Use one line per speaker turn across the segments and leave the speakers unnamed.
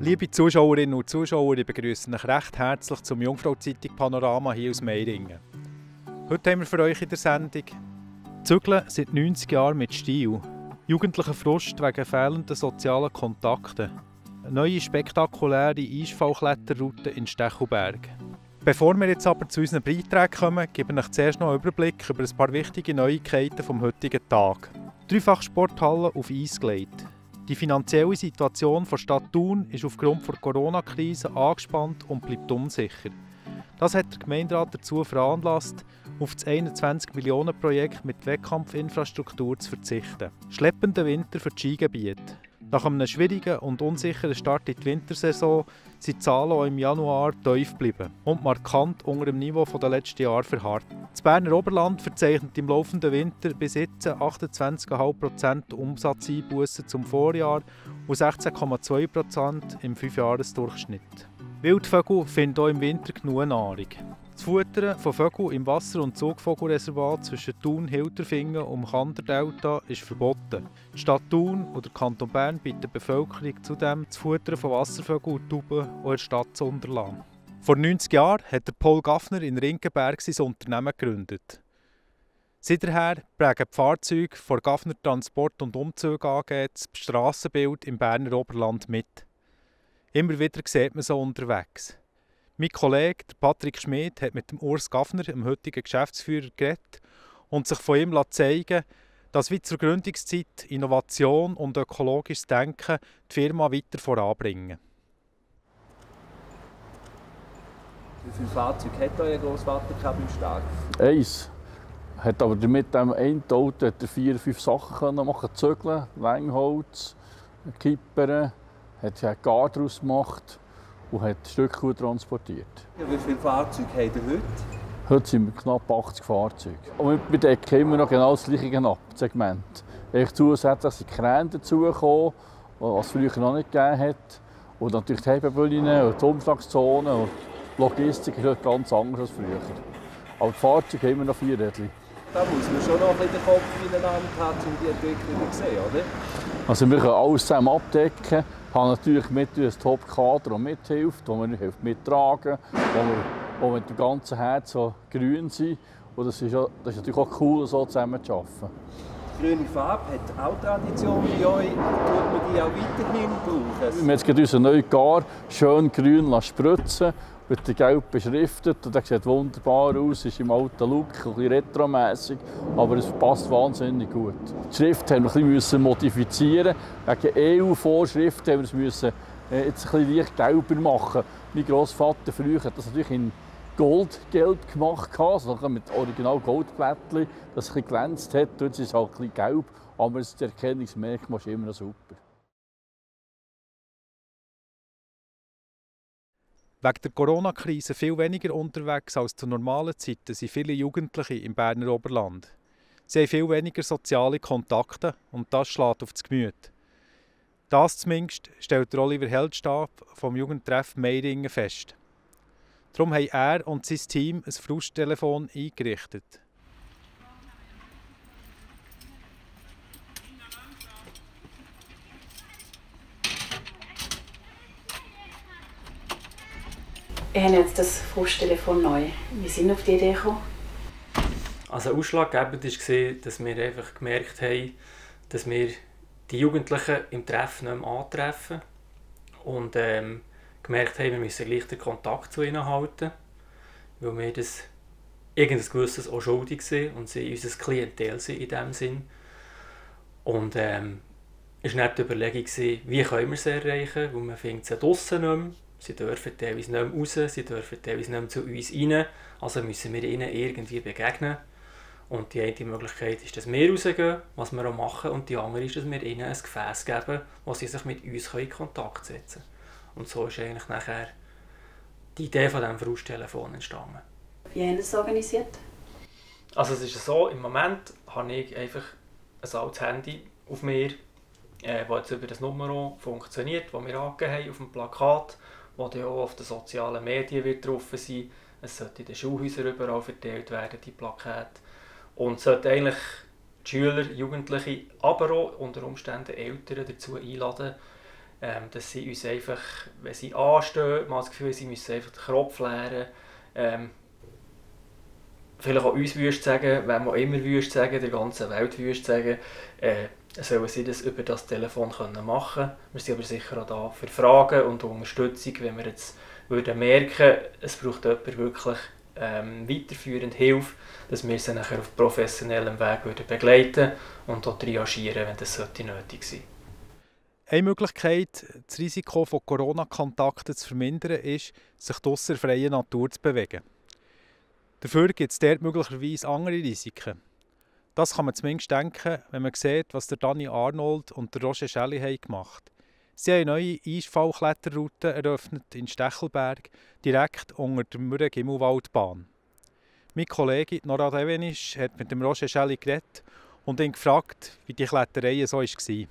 Liebe Zuschauerinnen und Zuschauer, ich begrüße euch recht herzlich zum Jungfrau-Zeitung Panorama hier aus Meiringen. Heute haben wir für euch in der Sendung «Zügeln seit 90 Jahren mit Stil», jugendlicher Frust wegen fehlenden sozialen Kontakten, eine neue spektakuläre Eisfallkletterroute in Stechelberg. Bevor wir jetzt aber zu unseren Beiträgen kommen, gebe ich euch zuerst noch einen Überblick über ein paar wichtige Neuigkeiten vom heutigen Tag. Dreifach Sporthalle auf Eis gelegt. Die finanzielle Situation der Stadt Thun ist aufgrund der Corona-Krise angespannt und bleibt unsicher. Das hat der Gemeinderat dazu veranlasst, auf das 21-Millionen-Projekt mit Wettkampfinfrastruktur zu verzichten. Schleppender Winter für die Skigebiete. Nach einem schwierigen und unsicheren Start in die Wintersaison sind die Zahlen auch im Januar tief geblieben und markant unter dem Niveau der letzten Jahre verharrt. Das Berner Oberland verzeichnet im laufenden Winter bis jetzt 28,5% Umsatzeinbußen zum Vorjahr und 16,2% im 5-Jahres-Durchschnitt. Wildvögel finden auch im Winter genug Nahrung. Das Futtern von Vögeln im Wasser- und Zugvogelreservat zwischen Thun, Hilterfingen und dem Kanderdelta ist verboten. Die Stadt Thun und der Kanton Bern bitten der Bevölkerung zudem, das Futtern von Wasservögeln und Tauben auch in der Stadt zu unterlassen. Vor 90 Jahren hat Paul Gaffner in Rinkenberg sein Unternehmen gegründet. Seither prägen die Fahrzeuge von Gaffner Transport und Umzüge AG das Strassenbild im Berner Oberland mit. Immer wieder sieht man so unterwegs. Mein Kollege Patrick Schmid hat mit dem Urs Gaffner, dem heutigen Geschäftsführer, geredet und sich von ihm zeigen lassen, dass wie zur Gründungszeit Innovation und ökologisches Denken die Firma weiter voranbringen.
Wie viele Fahrzeuge hat euer Grossvater beim Start?
Eins. Hat aber mit dem einen Auto 4, 5 Sachen machen können. Zügeln, Längholz, Kippern, hat Gar daraus gemacht und hat Stücke gut transportiert.
Ja, wie viele Fahrzeuge habt ihr heute?
Heute sind wir knapp 80 Fahrzeuge. Und wir decken immer noch genau das gleiche ab, das Segment. Zusätzlich sind Kräne dazugekommen, was es früher noch nicht gegeben hat. Und natürlich die Hebebühnen und die Umschlagszone und die Logistik ist heute ganz anders als früher. Aber die Fahrzeuge haben immer noch 4 Rädchen.
Da muss man schon noch ein bisschen den Kopf ineinander haben, um die Entwicklung zu sehen, oder?
Also wir können alles zusammen abdecken. Wir haben natürlich ein Top-Kader, der mithilft, der mir hilft mittragen, wo wir mit dem ganzen Herz so grün sind. Und das ist natürlich auch cool, so zusammen zu arbeiten.
Die grüne Farbe hat auch Tradition bei euch. Tut man die auch weiterhin brauchen?
Wir haben jetzt gerade unseren neuen Gar schön grün spritzen mit gelb beschriftet. Und der sieht wunderbar aus, ist im alten Look, ein bisschen retromässig, aber es passt wahnsinnig gut. Die Schrift haben wir ein bisschen modifizieren. Wegen EU-Vorschriften haben wir es jetzt ein bisschen leicht gelber machen. Mein Grossvater früher hat das natürlich in goldgelb gemacht, also mit original Goldblättchen, das ein bisschen glänzt hat. Jetzt ist es halt ein bisschen gelb, aber das Erkennungsmerkmal ist immer noch super.
Wegen der Corona-Krise viel weniger unterwegs als zu normalen Zeiten sind viele Jugendliche im Berner Oberland. Sie haben viel weniger soziale Kontakte und das schlägt auf das Gemüt. Das zumindest stellt Oliver Heldstab vom Jugendtreff Meiringen fest. Darum haben er und sein Team ein Frusttelefon eingerichtet.
Wir haben jetzt das Frusttelefon neu. Wie sind wir auf die Idee gekommen?
Also ausschlaggebend war, dass wir einfach gemerkt haben, dass wir die Jugendlichen im Treffen nicht mehr antreffen. Und gemerkt haben, wir müssen gleich den Kontakt zu ihnen halten. Weil wir das irgendwas Gewisses auch schuldig sind und sie unser Klientel sind in diesem Sinn. Und es war nicht die Überlegung, wie können wir sie erreichen, weil man findet sie draussen nicht mehr. Sie dürfen teilweise nicht mehr raus, sie dürfen teilweise nicht mehr zu uns rein. Also müssen wir ihnen irgendwie begegnen. Und die eine Möglichkeit ist, dass wir rausgehen, was wir auch machen. Und die andere ist, dass wir ihnen ein Gefäß geben, wo sie sich mit uns in Kontakt setzen können. Und so ist eigentlich nachher die Idee von diesem Frusttelefon entstanden.
Wie haben Sie es organisiert?
Also es ist so, im Moment habe ich einfach ein altes Handy auf mir, das jetzt über das Nummer funktioniert, das wir angegeben haben auf dem Plakat, das dann auch auf den sozialen Medien wird drauf sein. Es sollte in den Schulhäusern überall verteilt werden, die Plakate. Und sollte eigentlich die Schüler, Jugendliche, aber auch unter Umständen Eltern dazu einladen, dass sie uns einfach, wenn sie anstehen, mal das Gefühl, sie müssen einfach den Kopf leeren. Vielleicht auch uns wüst sagen, wenn man immer wüst sagen, der ganzen Welt wüst sagen, sollen sie das über das Telefon machen können. Wir sind aber sicher auch da für Fragen und Unterstützung, wenn wir jetzt merken, es braucht jemand wirklich weiterführend Hilfe, dass wir sie nachher auf professionellem Weg begleiten und auch triagieren, wenn das nötig sein sollte.
Eine Möglichkeit, das Risiko von Corona-Kontakten zu vermindern, ist, sich draussen in freier Natur zu bewegen. Dafür gibt es dort möglicherweise andere Risiken. Das kann man zumindest denken, wenn man sieht, was der Dani Arnold und der Roger Schelli haben gemacht. Sie haben eine neue Eisfallkletterroute eröffnet in Stechelberg, direkt unter der Mürren-Gimmelwaldbahn. Mein Kollege Nora Devenisch hat mit dem Roger Schelli geredet und ihn gefragt, wie die Kletterei so war.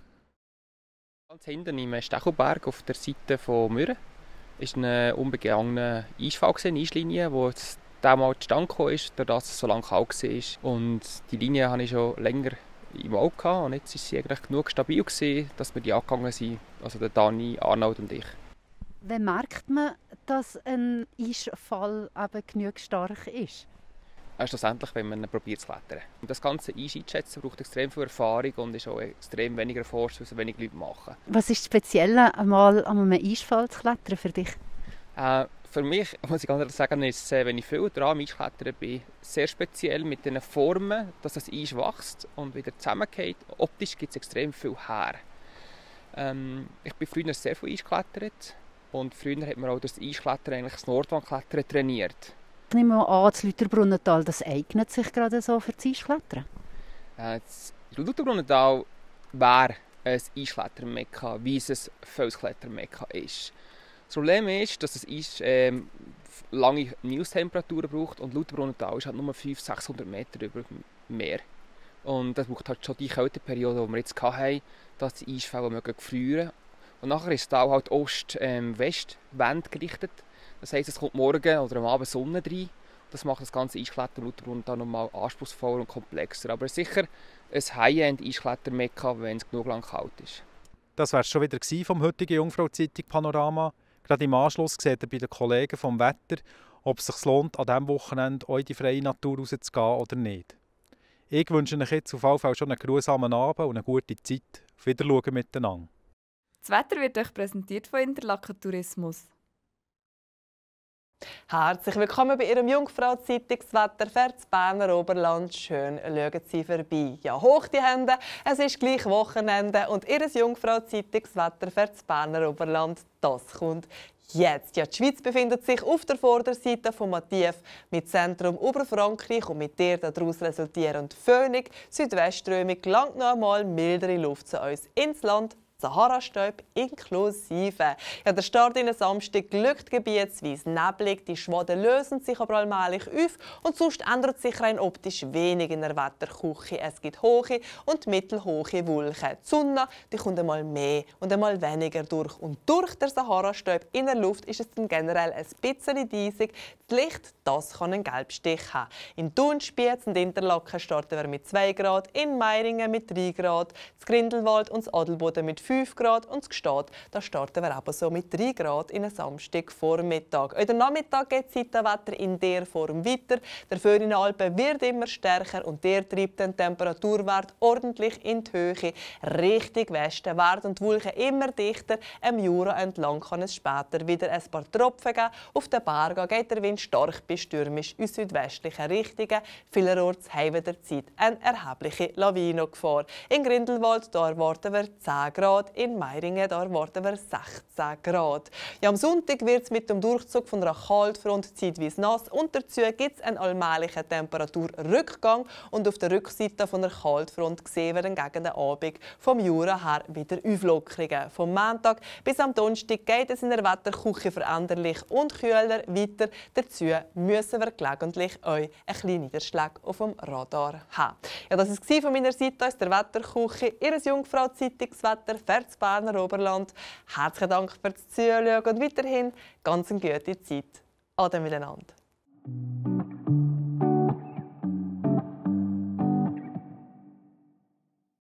Ganz hinten im Stechelberg auf der Seite von Mürren war ein unbegangener Eisfall, eine Eislinie, die damals zustande gekommen ist, dadurch, dass es so lange kalt war. Und die Linie hatte ich schon länger im Auge und jetzt war sie eigentlich genug stabil, dass wir die angegangen sind, also der Dani, Arnold und ich.
Wie merkt man, dass ein Eisfall eben genug stark ist?
Schlussendlich, wenn man probiert zu klettern. Und das ganze Eis einzuschätzen braucht extrem viel Erfahrung und ist auch extrem weniger erforscht, was wenig Leute machen.
Was ist das Spezielle, einmal an einem Eisfall zu klettern für dich?
Für mich, muss ich ganz ehrlich sagen, ist es, wenn ich viel dran am Eisklettern bin, sehr speziell mit den Formen, dass das Eis wächst und wieder zusammengeht. Optisch gibt es extrem viel her. Ich bin früher sehr viel Eis geklettert und früher hat man auch das Eisklettern, eigentlich das Nordwandklettern trainiert.
Ich nehme mal an, das Lauterbrunnental, das eignet sich gerade so für das Eisklettern?
Das Lauterbrunnental wäre ein Eisklettermekka, wie es ein Felsklettermekka ist. Das Problem ist, dass das Eis lange Minustemperaturen braucht und Lauterbrunnental ist halt nur 500-600 Meter über dem Meer. Und das braucht halt schon die Kälteperiode, die wir jetzt hatten, dass die Eisfälle gefrieren. Und nachher ist das Tal halt Ost-West-Wend gerichtet. Das heisst, es kommt morgen oder am Abend Sonne rein. Das macht das ganze Eisklettern Lauterbrunnental nochmal anspruchsvoller und komplexer. Aber sicher ein High-End-Eisklettermekka, wenn es genug lang kalt ist.
Das war es schon wieder vom heutigen Jungfrau-Zeitung Panorama. Gerade im Anschluss seht ihr bei den Kollegen vom Wetter, ob es sich lohnt, an diesem Wochenende auch in die freie Natur rauszugehen oder nicht. Ich wünsche euch jetzt auf jeden Fall schon einen geruhsamen Abend und eine gute Zeit. Auf Wiedersehen miteinander.
Das Wetter wird euch präsentiert von Interlaken Tourismus.
Herzlich willkommen bei Ihrem Jungfrau-Zeitungswetter für das Berner Oberland. Schön schauen Sie vorbei. Ja, hoch die Hände, es ist gleich Wochenende und Ihr Jungfrau-Zeitungswetter für das Berner Oberland, das kommt jetzt. Ja, die Schweiz befindet sich auf der Vorderseite von Matthief mit Zentrum Oberfrankreich und mit der daraus resultierend Föhnig, Südwestströmung gelangt noch einmal mildere Luft zu uns ins Land. Sahara-Stäub inklusive. Ja, der Start in den Samstag glückt gebietsweise neblig, die Schwaden lösen sich aber allmählich auf und sonst ändert sich rein optisch wenig in der Wetterküche. Es gibt hohe und mittelhohe Wolken. Die Sonne die kommt einmal mehr und einmal weniger durch. Und durch den Sahara-Stäub in der Luft ist es dann generell ein bisschen diesig. Das Licht das kann einen Gelbstich haben. In Thun, Spiez und Interlaken starten wir mit 2 Grad, in Meiringen mit 3 Grad, in Grindelwald und in Adelboden mit 5 Grad und in Gstaad, da starten wir ebenso mit 3 Grad in einen Samstagvormittag. Auch der Nachmittag geht das Wetter in der Form weiter. Der Föhn in den Alpen wird immer stärker und der treibt den Temperaturwert ordentlich in die Höhe. Richtung Westen werden die Wolken immer dichter. Am Jura entlang kann es später wieder ein paar Tropfen geben. Auf den Bergen geht der Wind stark bis stürmisch in südwestliche Richtungen. Vielerorts haben wir derzeit eine erhebliche Lawinengefahr. In Grindelwald da erwarten wir 10 Grad, in Meiringen da erwarten wir 16 Grad. Ja, am Sonntag wird es mit dem Durchzug von einer Kaltfront zeitweise nass und dazu gibt es einen allmählichen Temperaturrückgang und auf der Rückseite von der Kaltfront sehen wir dann gegen den Abend vom Jura her wieder Auflockerungen. Vom Montag bis am Donnerstag geht es in der Wetterküche veränderlich und kühler weiter. Dazu müssen wir gelegentlich euch ein bisschen Niederschläge auf dem Radar haben. Ja, das war von meiner Seite aus der Wetterküche, Ihr Jungfrau-Zeitungswetter für das Berner Oberland. Herzlichen Dank fürs Zuschauen und weiterhin ganz eine gute Zeit. Ade miteinander.